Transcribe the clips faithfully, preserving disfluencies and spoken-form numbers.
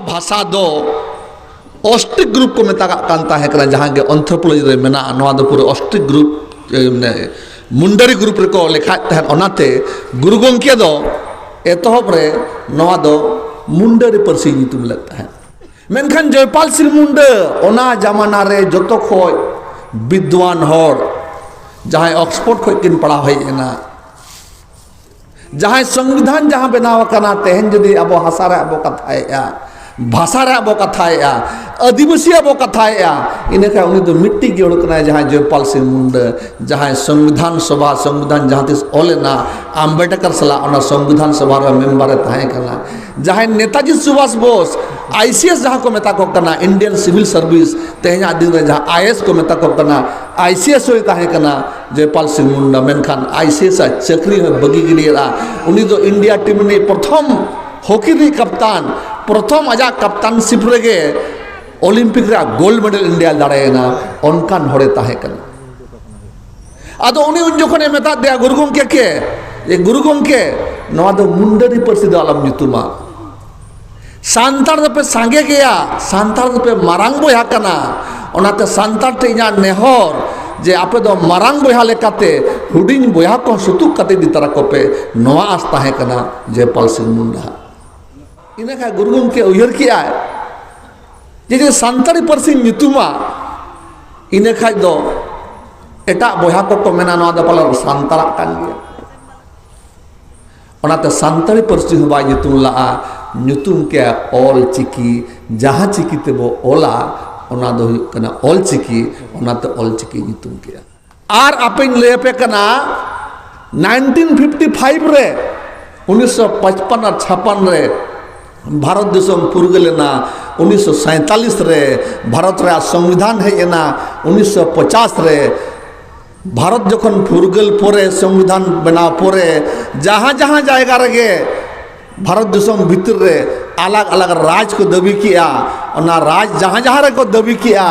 ᱵᱷᱟᱥᱟ ᱫᱚ Austric group ᱠᱚ ᱢᱮᱛᱟᱜᱟᱜ ᱠᱟᱱ ᱛᱟᱦᱮᱸ ᱠᱟᱱᱟ, ᱡᱟᱦᱟᱸ ᱜᱮ ᱚᱱᱛᱷᱨᱳᱯᱳᱞᱚᱡᱤ ᱨᱮ ᱢᱮᱱᱟᱜᱼᱟ, ᱱᱚᱣᱟ ᱫᱚ ᱯᱩᱨᱟᱹ ᱚᱥᱴᱨᱤᱠ ᱜᱨᱩᱯ, ᱮ, ᱢᱟᱱᱮ ᱢᱩᱱᱰᱟᱨᱤ ᱜᱨᱩᱯ ᱨᱮᱠᱚ ᱞᱮᱠᱷᱟᱭᱮᱫ ᱛᱟᱦᱮᱸᱫ᱾ ᱚᱱᱟᱛᱮ ᱜᱩᱨᱩ ᱜᱚᱢᱠᱮ ᱫᱚ ᱮᱛᱚᱦᱚᱵ ᱨᱮ ᱱᱚᱣᱟ ᱫᱚ ᱢᱩᱱᱰᱟᱨᱤ ᱯᱟᱹᱨᱥᱤ ᱧᱩᱛᱩᱢ ᱞᱮᱫ ᱛᱟᱦᱮᱸᱫ᱾ ᱢᱮᱱᱠᱷᱟᱱ ᱡᱚᱭᱯᱟᱞ ᱥᱤᱝ ᱢᱩᱱᱰᱟ ᱚᱱᱟ ᱡᱟᱢᱟᱱᱟ ᱨᱮ ᱡᱚᱛᱚ ᱠᱷᱚᱡ ᱵᱤᱫᱽᱣᱟᱱ ᱦᱚᱲ, ᱡᱟᱦᱟᱸᱭ ᱚᱠᱥᱯᱷᱳᱨᱰ ᱠᱷᱚᱡ ᱠᱤᱱ ᱯᱟᱲᱦᱟᱣ ᱦᱮᱡ ᱮᱱᱟ, ᱡᱟᱦᱟᱸᱭ ᱥᱚᱝᱵᱤᱫᱷᱟᱱ ᱡᱟᱦᱟᱸ ᱵᱮᱱᱟᱣ ᱟᱠᱟᱱᱟ, ᱛᱮᱦᱮᱧ ᱡᱩᱫᱤ ᱟᱵᱚ ᱦᱟᱥᱟ ᱨᱮᱭᱟᱜ ᱵᱚ ᱠᱟᱛᱷᱟᱭᱮᱫᱼᱟ, ᱵᱷᱟᱥᱟ ᱨᱮᱭᱟᱜ ᱵᱚ ᱠᱟᱛᱷᱟᱭᱮᱫᱼᱟ, ᱟᱹᱫᱤᱵᱟᱹᱥᱤᱭᱟᱜ ᱵᱚ ᱠᱟᱛᱷᱟᱭᱮᱫᱼᱟ, ᱤᱱᱟᱹᱠᱷᱟᱱ ᱩᱱᱤ ᱫᱚ ᱢᱤᱫᱴᱤᱡ ᱜᱮ ᱦᱚᱲ ᱠᱟᱱᱟᱭ, ᱡᱟᱦᱟᱸᱭ ᱡᱚᱭᱯᱟᱞ ᱥᱤᱝ ᱢᱩᱱᱰᱟ, ᱡᱟᱦᱟᱸᱭ ᱥᱚᱝᱵᱤᱫᱷᱟᱱ ᱥᱚᱵᱷᱟ, ᱥᱚᱝᱵᱤᱫᱷᱟᱱ ᱡᱟᱦᱟᱸ ᱛᱤᱥ ᱚᱞ ᱮᱱᱟ, ᱟᱢᱵᱮᱰᱠᱟᱨ ᱥᱟᱞᱟᱜ ᱚᱱᱟ ᱥᱚᱝᱵᱤᱫᱷᱟᱱ ᱥᱚᱵᱷᱟ ᱨᱮ ᱢᱮᱢᱵᱟᱨ ᱮ ᱛᱟᱦᱮᱸ ᱠᱟᱱᱟ, ᱡᱟᱦᱟᱸᱭ ᱱᱮᱛᱟᱡᱤ ᱥᱩᱵᱷᱟᱥ ᱵᱳᱥ, ᱟᱭᱥᱤᱮᱥ ᱡᱟᱦᱟᱸ ᱠᱚ ᱢᱮᱛᱟ ᱠᱚ ᱠᱟᱱᱟ, ᱤᱱᱰᱤᱭᱟᱱ ᱥᱤᱵᱷᱤᱞ ᱥᱟᱨᱵᱷᱤᱥ, ᱛᱮᱦᱮᱧᱟᱜ ᱫᱤᱱ ᱨᱮ ᱡᱟᱦᱟᱸ ᱟᱭᱮᱥ ᱠᱚ ᱢᱮᱛᱟ ᱠᱚ ᱠᱟᱱᱟ, ᱟᱭᱥᱤᱮᱥ ᱦᱚᱸᱭ ᱛᱟᱦᱮᱸ ᱠᱟᱱᱟ ᱡᱚᱭᱯᱟᱞ ᱥᱤᱝ ᱢᱩᱱᱰᱟ, ᱢᱮᱱᱠᱷᱟᱱ ᱟᱭᱥᱤᱮᱥ ᱟᱜ ᱪᱟᱹᱠᱨᱤ ᱦᱚᱸᱭ ᱵᱟᱹᱜᱤ ᱜᱤᱰᱤᱭᱟᱫᱼᱟ᱾ ᱩᱱᱤ ᱫᱚ ᱤᱱᱰᱤᱭᱟ ᱴᱤᱢ ᱨᱤᱱᱤᱡ ᱯᱨᱚᱛᱷᱚᱢ ᱦᱚᱠᱤ ᱨᱤᱱᱤᱡ ᱠᱟᱯᱛᱟᱱ, ᱯᱨᱚᱛᱷᱚᱢ ᱟᱡᱟᱜ ᱠᱟᱯᱛᱟᱱᱥᱤᱯ ᱨᱮᱜᱮ ᱚᱞᱤᱢᱯᱤᱠ ᱨᱮᱭᱟᱜ ᱜᱳᱞᱰ ᱢᱮᱰᱮᱞ ᱤᱱᱰᱤᱭᱟ ᱫᱟᱲᱮᱭᱮᱱᱟ, ᱚᱱᱠᱟᱱ ᱦᱚᱲᱮ ᱛᱟᱦᱮᱸ ᱠᱟᱱᱟ᱾ ᱟᱫᱚ ᱩᱱᱤ ᱩᱱ ᱡᱚᱠᱷᱚᱱᱮ ᱢᱮᱛᱟᱫ ᱫᱮᱭᱟ, "ᱜᱩᱨᱩ ᱜᱚᱢᱠᱮ ᱠᱮ, ᱮ ᱜᱩᱨᱩ ᱜᱚᱢᱠᱮ, ᱱᱚᱣᱟ ᱫᱚ ᱢᱩᱱᱰᱟᱹᱨᱤ ᱯᱟᱹᱨᱥᱤ ᱫᱚ ᱟᱞᱚᱢ ᱧᱩᱛᱩᱢᱟ᱾ ᱥᱟᱱᱛᱟᱲ ᱫᱚᱯᱮ ᱥᱟᱸᱜᱮ ᱜᱮᱭᱟ, ᱥᱟᱱᱛᱟᱲ ᱫᱚᱯᱮ ᱢᱟᱨᱟᱝ ᱵᱚᱭᱦᱟ ᱠᱟᱱᱟ, ᱚᱱᱟᱛᱮ ᱥᱟᱱᱛᱟᱲ ᱴᱷᱮᱱ ᱤᱧᱟᱹᱜ ᱱᱮᱦᱚᱨ ᱡᱮ ᱟᱯᱮ ᱫᱚ ᱢᱟᱨᱟᱝ ᱵᱚᱭᱦᱟ ᱞᱮᱠᱟᱛᱮ ᱦᱩᱰᱤᱧ ᱵᱚᱭᱦᱟ ᱠᱚᱦᱚᱸ ᱥᱩᱛᱩᱜ ᱠᱟᱛᱮ ᱤᱫᱤ ᱛᱟᱨᱟ ᱠᱚᱯᱮ", ᱱᱚᱣᱟ ᱟᱸᱥ ᱛᱟᱦᱮᱸ ᱠᱟᱱᱟ ᱡᱚᱭᱯᱟᱞ ᱥᱤᱝ ᱢᱩᱱᱰᱟ᱾ ᱤᱱᱟᱹ ᱠᱷᱟᱱ ᱜᱩᱨᱩ ᱜᱚᱢᱠᱮ ᱩᱭᱦᱟᱹᱨ ᱠᱮᱜᱼᱟᱭ ᱡᱮ, ᱡᱮ ᱥᱟᱱᱛᱟᱲᱤ ᱯᱟᱹᱨᱥᱤᱧ ᱧᱩᱛᱩᱢᱟ, ᱤᱱᱟᱹ ᱠᱷᱟᱡ ᱫᱚ ᱮᱴᱟᱜ ᱵᱚᱭᱦᱟ ᱠᱚᱠᱚ ᱢᱮᱱᱟ, "ᱱᱚᱣᱟ ᱫᱚ ᱯᱟᱞᱮ ᱥᱟᱱᱛᱟᱲᱟᱜ ᱠᱟᱱ ᱜᱮᱭᱟ"᱾ ᱚᱱᱟᱛᱮ ᱥᱟᱱᱛᱟᱲᱤ ᱯᱟᱹᱨᱥᱤ ᱦᱚᱸ ᱵᱟᱭ ᱧᱩᱛᱩᱢ ᱞᱟᱜᱼᱟ, ᱧᱩᱛᱩᱢ ᱠᱮᱜᱼᱟ ᱚᱞ ᱪᱤᱠᱤ᱾ ᱡᱟᱦᱟᱸ ᱪᱤᱠᱤ ᱛᱮᱵᱚ ᱚᱞᱟ, ᱚᱱᱟ ᱫᱚ ᱦᱩᱭᱩᱜ ᱠᱟᱱᱟ ᱚᱞ ᱪᱤᱠᱤ, ᱚᱱᱟᱛᱮ ᱚᱞ ᱪᱤᱠᱤ ᱧᱩᱛᱩᱢ ᱠᱮᱜᱼᱟ᱾ ᱟᱨ ᱟᱯᱮᱧ ᱞᱟᱹᱭ ᱟᱯᱮ ᱠᱟᱱᱟ, ᱱᱟᱭᱤᱱᱴᱤᱱ ᱯᱷᱤᱯᱴᱤ ᱯᱷᱟᱭᱤᱵᱷ ᱨᱮ, ᱩᱱᱤᱥᱥᱚ ᱯᱟᱸᱪᱯᱟᱱᱱᱚ ᱟᱨ ᱪᱷᱟᱯᱟᱱᱱᱚ ᱨᱮ ᱵᱷᱟᱨᱚᱛ ᱫᱤᱥᱚᱢ ᱯᱷᱩᱨᱜᱟᱹᱞ ᱮᱱᱟ, ᱩᱱᱤᱥᱥᱚ ᱥᱟᱭᱛᱟᱞᱤᱥ ᱨᱮ ᱵᱷᱟᱨᱚᱛ ᱨᱮᱭᱟᱜ ᱥᱚᱝᱵᱤᱫᱷᱟᱱ ᱦᱮᱡ ᱮᱱᱟ, ᱩᱱᱤᱥᱥᱚ ᱯᱚᱪᱟᱥ ᱨᱮ ᱵᱷᱟᱨᱚᱛ ᱡᱚᱠᱷᱚᱱ ᱯᱷᱩᱨᱜᱟᱹᱞ ᱯᱚᱨᱮ, ᱥᱚᱝᱵᱤᱫᱷᱟᱱ ᱵᱮᱱᱟᱣ ᱯᱚᱨᱮ, ᱡᱟᱦᱟᱸ ᱡᱟᱦᱟᱸ ᱡᱟᱭᱜᱟ ᱨᱮᱜᱮ ᱵᱷᱟᱨᱚᱛ ᱫᱤᱥᱚᱢ ᱵᱷᱤᱛᱤᱨ ᱨᱮ ᱟᱞᱟᱜᱽ ᱟᱞᱟᱜᱽ ᱨᱟᱡᱽ ᱠᱚ ᱫᱟᱹᱵᱤ ᱠᱮᱜᱼᱟ, ᱚᱱᱟ ᱨᱟᱡᱽ ᱡᱟᱦᱟᱸ ᱡᱟᱦᱟᱸ ᱨᱮᱠᱚ ᱫᱟᱹᱵᱤ ᱠᱮᱜᱼᱟ,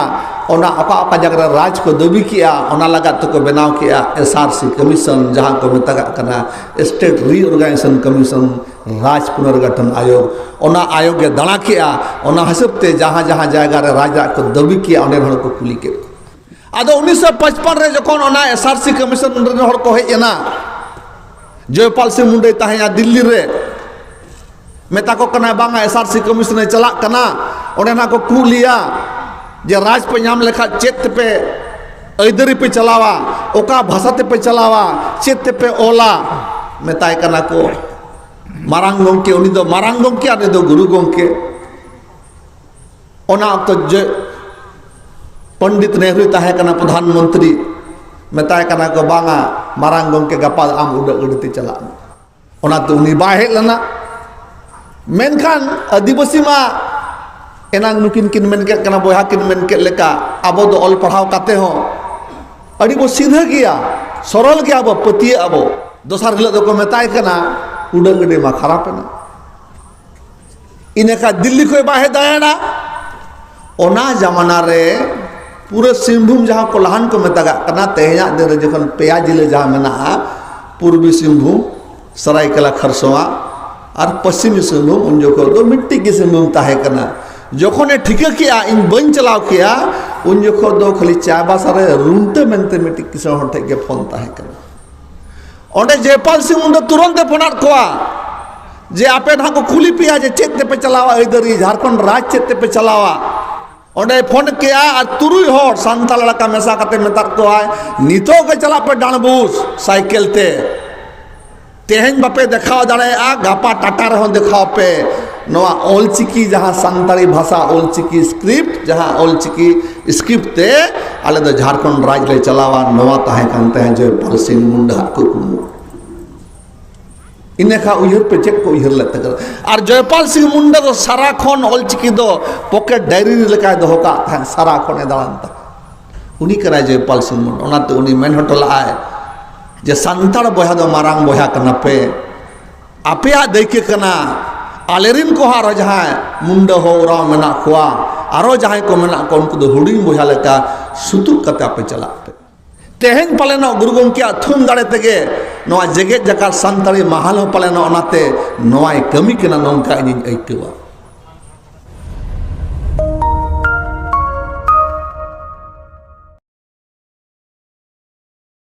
ᱚᱱᱟ ᱚᱠᱟ ᱚᱠᱟ ᱡᱟᱭᱜᱟ ᱨᱮ ᱨᱟᱡᱽ ᱠᱚ ᱫᱟᱹᱵᱤ ᱠᱮᱜᱼᱟ, ᱚᱱᱟ ᱞᱟᱜᱟᱫ ᱛᱮᱠᱚ ᱵᱮᱱᱟᱣ ᱠᱮᱜᱼᱟ ᱮᱥ ᱟᱨ ᱥᱤ ᱠᱚᱢᱤᱥᱚᱱ, ᱡᱟᱦᱟᱸ ᱠᱚ ᱢᱮᱛᱟᱜᱟᱜ ᱠᱟᱱᱟ State Reorganization Commission᱾ ᱨᱟᱡᱽ ᱯᱩᱱᱚᱨᱜᱚᱴᱷᱚᱱ ᱟᱭᱳᱜᱽ, ᱚᱱᱟ ᱟᱭᱳᱜᱽ ᱮ ᱫᱟᱬᱟ ᱠᱮᱜᱼᱟ᱾ ᱚᱱᱟ ᱦᱤᱥᱟᱹᱵ ᱛᱮ ᱡᱟᱦᱟᱸ ᱡᱟᱦᱟᱸ ᱡᱟᱭᱜᱟ ᱨᱮ ᱨᱟᱡᱽ ᱨᱟᱡᱽ ᱠᱚ ᱫᱟᱹᱵᱤ ᱠᱮᱜᱼᱟ, ᱚᱸᱰᱮᱱ ᱦᱚᱲ ᱠᱚ ᱠᱩᱞᱤ ᱠᱮᱫ ᱠᱚᱣᱟ᱾ ᱟᱫᱚ ᱩᱱᱤᱥᱥᱚ ᱯᱟᱸᱪᱯᱟᱱ ᱨᱮ ᱡᱚᱠᱷᱚᱱ ᱚᱱᱟ ᱮᱥ ᱟᱨ ᱥᱤ ᱠᱚᱢᱤᱥᱚᱱ ᱨᱮᱱ ᱦᱚᱲ ᱠᱚ ᱦᱮᱡ ᱮᱱᱟ, ᱡᱚᱭᱯᱟᱞ ᱥᱤᱝ ᱢᱩᱱᱰᱟᱹᱭ ᱛᱟᱦᱮᱸᱭᱟ ᱫᱤᱞᱞᱤ ᱨᱮ, ᱢᱮᱛᱟ ᱠᱚ ᱠᱟᱱᱟᱭ, "ᱵᱟᱝᱟ, ᱮᱥ ᱟᱨ ᱥᱤ ᱠᱚᱢᱤᱥᱚᱱ ᱮ ᱪᱟᱞᱟᱜ ᱠᱟᱱᱟ, ᱚᱸᱰᱮ ᱱᱟᱜ ᱠᱚ ᱠᱩᱞᱤᱭᱟ ᱡᱮ ᱨᱟᱡᱽ ᱯᱮ ᱧᱟᱢ ᱞᱮᱠᱷᱟᱱ ᱪᱮᱫ ᱛᱮᱯᱮ ᱟᱹᱭᱫᱟᱹᱨᱤ ᱯᱮ ᱪᱟᱞᱟᱣᱟ, ᱚᱠᱟ ᱵᱷᱟᱥᱟ ᱛᱮᱯᱮ ᱪᱟᱞᱟᱣᱟ, ᱪᱮᱫ ᱛᱮᱯᱮ ᱚᱞᱟ?" ᱢᱮᱛᱟᱭ ᱠᱟᱱᱟ ᱠᱚ, ᱢᱟᱨᱟᱝ ᱜᱚᱢᱠᱮ, ᱩᱱᱤ ᱫᱚ ᱢᱟᱨᱟᱝ ᱜᱚᱢᱠᱮ ᱟᱨ ᱩᱱᱤ ᱫᱚ ᱜᱩᱨᱩ ᱜᱚᱢᱠᱮ᱾ ᱚᱱᱟ ᱚᱠᱛᱚ ᱡᱮ ᱯᱚᱱᱰᱤᱛ ᱱᱮᱦᱨᱩᱭ ᱛᱟᱦᱮᱸ ᱠᱟᱱᱟ ᱯᱨᱚᱫᱷᱟᱱ ᱢᱚᱱᱛᱨᱤ, ᱢᱮᱛᱟᱭ ᱠᱟᱱᱟ ᱠᱚ, "ᱵᱟᱝᱟ, ᱢᱟᱨᱟᱝ ᱜᱚᱢᱠᱮ, ᱜᱟᱯᱟ ᱟᱢ ᱩᱰᱟᱹᱜ ᱜᱟᱹᱰᱤ ᱛᱮ ᱪᱟᱞᱟᱜ ᱢᱮ᱾" ᱚᱱᱟᱛᱮ ᱩᱱᱤ ᱵᱟᱭ ᱦᱮᱡ ᱞᱮᱱᱟ᱾ ᱢᱮᱱᱠᱷᱟᱱ ᱟᱹᱫᱤᱵᱟᱹᱥᱤ ᱢᱟ ᱮᱱᱟᱝ ᱱᱩᱠᱤᱱ ᱠᱤᱱ ᱢᱮᱱ ᱠᱮᱫ ᱠᱟᱱᱟ, ᱵᱚᱭᱦᱟ ᱠᱤᱱ ᱢᱮᱱ ᱠᱮᱫ ᱞᱮᱠᱟ, ᱟᱵᱚ ᱫᱚ ᱚᱞ ᱯᱟᱲᱦᱟᱣ ᱠᱟᱛᱮ ᱦᱚᱸ ᱟᱹᱰᱤ ᱵᱚ ᱥᱤᱫᱷᱟᱹ ᱜᱮᱭᱟ, ᱥᱚᱨᱚᱞ ᱜᱮᱭᱟ ᱵᱚ, ᱯᱟᱹᱛᱭᱟᱹᱜ ᱟᱵᱚ᱾ ᱫᱚᱥᱟᱨ ᱦᱤᱞᱳᱜ ᱫᱚᱠᱚ ᱢᱮᱛᱟᱭ ᱠᱟᱱᱟ, "ᱩᱰᱟᱹᱜ ᱜᱟᱹᱰᱤ ᱢᱟ ᱠᱷᱟᱨᱟᱯ ᱮᱱᱟ᱾" ᱤᱱᱟᱹ ᱠᱷᱟᱱ ᱫᱤᱞᱞᱤ ᱠᱷᱚᱱ ᱵᱟᱭ ᱦᱮᱡ ᱫᱟᱲᱮᱭᱟᱜᱼᱟ᱾ ᱚᱱᱟ ᱡᱟᱢᱟᱱᱟ ᱨᱮ ᱯᱩᱨᱟᱹ ᱥᱤᱝᱵᱷᱩᱢ, ᱡᱟᱦᱟᱸ ᱠᱚᱞᱦᱟᱱ ᱠᱚ ᱢᱮᱛᱟᱜᱟᱜ ᱠᱟᱱᱟ, ᱛᱮᱦᱮᱧᱟᱜ ᱫᱤᱱ ᱨᱮ ᱡᱚᱠᱷᱚᱱ ᱯᱮᱭᱟ ᱡᱤᱞᱟᱹ ᱡᱟᱦᱟᱸ ᱢᱮᱱᱟᱜᱼᱟ, ᱯᱩᱨᱵᱤ ᱥᱤᱝᱵᱷᱩᱢ, ᱥᱟᱨᱟᱭᱠᱮᱞᱟ ᱠᱷᱟᱨᱥᱚᱣᱟ ᱟᱨ ᱯᱚᱥᱪᱤᱢᱤ ᱥᱤᱝᱵᱷᱩᱢ, ᱩᱱ ᱡᱚᱠᱷᱚᱱ ᱫᱚ ᱢᱤᱫᱴᱤᱡ ᱜᱮ ᱥᱤᱝᱵᱷᱩᱢ ᱛᱟᱦᱮᱸ ᱠᱟᱱᱟ᱾ ᱡᱚᱠᱷᱚᱱᱮ ᱴᱷᱤᱠᱟᱹ ᱠᱮᱜᱼᱟ ᱤᱧ ᱵᱟᱹᱧ ᱪᱟᱞᱟᱣ ᱠᱮᱜᱼᱟ, ᱩᱱ ᱡᱚᱠᱷᱚᱱ ᱫᱚ ᱠᱷᱟᱹᱞᱤ ᱪᱟᱭᱵᱟᱥᱟ ᱨᱮ ᱨᱩᱱᱴᱟᱹ ᱢᱮᱱᱛᱮ ᱢᱤᱫᱴᱤᱡ ᱠᱤᱥᱟᱹᱬ ᱦᱚᱲ ᱴᱷᱮᱱ ᱜᱮ ᱯᱷᱳᱱ ᱛᱟᱦᱮᱸ ᱠᱟᱱᱟ᱾ ᱚᱸᱰᱮ ᱡᱚᱭᱯᱟᱞ ᱥᱤᱝ ᱢᱩᱱᱰᱟ ᱛᱩᱨᱚᱱᱛ ᱮ ᱯᱷᱳᱱᱟᱫ ᱠᱚᱣᱟ ᱡᱮ, "ᱟᱯᱮ ᱱᱟᱦᱟᱜ ᱠᱚ ᱠᱩᱞᱤ ᱯᱮᱭᱟ ᱡᱮ ᱪᱮᱫ ᱛᱮᱯᱮ ᱪᱟᱞᱟᱣᱟ ᱟᱹᱭᱫᱟᱹᱨᱤ, ᱡᱷᱟᱲᱠᱷᱚᱸᱰ ᱨᱟᱡᱽ ᱪᱮᱫ ᱛᱮᱯᱮ ᱪᱟᱞᱟᱣᱟ?" ᱚᱸᱰᱮᱭ ᱯᱷᱳᱱ ᱠᱮᱜᱼᱟ ᱟᱨ ᱛᱩᱨᱩᱭ ᱦᱚᱲ ᱥᱟᱱᱛᱟᱲ ᱮᱞᱟᱠᱟ ᱢᱮᱥᱟ ᱠᱟᱛᱮ ᱢᱮᱛᱟᱫ ᱠᱚᱣᱟᱭ, "ᱱᱤᱛᱚᱜ ᱜᱮ ᱪᱟᱞᱟᱜ ᱯᱮ ᱰᱟᱸᱰᱵᱩᱥ ᱥᱟᱭᱠᱮᱞ ᱛᱮ᱾ ᱛᱮᱦᱮᱧ ᱵᱟᱯᱮ ᱫᱮᱠᱷᱟᱣ ᱫᱟᱲᱮᱭᱟᱜᱼᱟ, ᱜᱟᱯᱟ ᱴᱟᱴᱟ ᱨᱮᱦᱚᱸ ᱫᱮᱠᱷᱟᱣ ᱯᱮ᱾ ᱱᱚᱣᱟ ᱚᱞᱪᱤᱠᱤ, ᱡᱟᱦᱟᱸ ᱥᱟᱱᱛᱟᱲᱤ ᱵᱷᱟᱥᱟ ᱚᱞᱪᱤᱠᱤ ᱥᱠᱨᱤᱯᱴ, ᱡᱟᱦᱟᱸ ᱚᱞᱪᱤᱠᱤ ᱥᱠᱨᱤᱯᱴ ᱛᱮ ᱟᱞᱮ ᱫᱚ ᱡᱷᱟᱲᱠᱷᱚᱸᱰ ᱨᱟᱡᱽ ᱞᱮ ᱪᱟᱞᱟᱣᱟ", ᱱᱚᱣᱟ ᱛᱟᱦᱮᱸ ᱠᱟᱱ ᱛᱟᱦᱮᱸᱫ ᱡᱚᱭᱯᱟᱞ ᱥᱤᱝ ᱢᱩᱱᱰᱟ ᱟᱜ ᱠᱩᱠᱢᱩ᱾ ᱤᱱᱟᱹ ᱠᱷᱟᱱ ᱩᱭᱦᱟᱹᱨ ᱯᱮ ᱪᱮᱫ ᱠᱚ ᱩᱭᱦᱟᱹᱨ ᱞᱮᱫ ᱛᱟᱠᱚᱣᱟ᱾ ᱟᱨ ᱡᱚᱭᱯᱟᱞ ᱥᱤᱝ ᱢᱩᱱᱰᱟ ᱫᱚ ᱥᱟᱨᱟ ᱠᱷᱚᱱ ᱚᱞᱪᱤᱠᱤ ᱫᱚ ᱯᱚᱠᱮᱴ ᱰᱟᱭᱨᱤ ᱞᱮᱠᱟᱭ ᱫᱚᱦᱚ ᱠᱟᱜ ᱛᱟᱦᱮᱸᱫ, ᱥᱟᱨᱟ ᱠᱷᱚᱱ ᱮ ᱫᱟᱬᱟᱱ ᱛᱟᱦᱮᱸᱫ᱾ ᱩᱱᱤ ᱠᱟᱱᱟᱭ ᱡᱚᱭᱯᱟᱞ ᱥᱤᱝ ᱢᱩᱱᱰᱟ᱾ ᱚᱱᱟᱛᱮ ᱩᱱᱤ ᱢᱮᱱ ᱦᱚᱴᱚ ᱞᱮᱫᱼᱟᱭ ᱡᱮ, "ᱥᱟᱱᱛᱟᱲ ᱵᱚᱭᱦᱟ ᱫᱚ ᱢᱟᱨᱟᱝ ᱵᱚᱭᱦᱟ ᱠᱟᱱᱟ ᱯᱮ, ᱟᱯᱮᱭᱟᱜ ᱫᱟᱹᱭᱠᱟᱹ ᱠᱟᱱᱟ, ᱟᱞᱮᱨᱤᱱ ᱠᱚᱦᱚᱸ ᱟᱨᱚ ᱡᱟᱦᱟᱸᱭ ᱢᱩᱱᱰᱟ ᱦᱚᱸ ᱳᱨᱟᱣ ᱢᱮᱱᱟᱜ ᱠᱚᱣᱟ, ᱟᱨᱚ ᱡᱟᱦᱟᱸᱭ ᱠᱚ ᱢᱮᱱᱟᱜ ᱠᱚᱣᱟ, ᱩᱱᱠᱩ ᱫᱚ ᱦᱩᱰᱤᱧ ᱵᱚᱭᱦᱟ ᱞᱮᱠᱟ ᱥᱩᱛᱩᱜ ᱠᱟᱛᱮ ᱟᱯᱮ ᱪᱟᱞᱟᱜ ᱯᱮ᱾" ᱛᱮᱦᱮᱧ ᱯᱟᱞᱮᱱᱚᱜ ᱜᱩᱨᱩ ᱜᱚᱢᱠᱮᱭᱟᱜ ᱛᱷᱩᱢ ᱫᱟᱲᱮ ᱛᱮᱜᱮ ᱱᱚᱣᱟ ᱡᱮᱜᱮᱛ ᱡᱟᱠᱟᱛ ᱥᱟᱱᱛᱟᱲᱤ ᱢᱟᱦᱟᱞ ᱦᱚᱸ ᱯᱟᱞᱮᱱᱚᱜ ᱚᱱᱟᱛᱮ ᱱᱚᱣᱟᱭ ᱠᱟᱹᱢᱤ ᱠᱟᱱᱟ, ᱱᱚᱝᱠᱟ ᱤᱧᱤᱧ ᱟᱹᱭᱠᱟᱹᱣᱟ᱾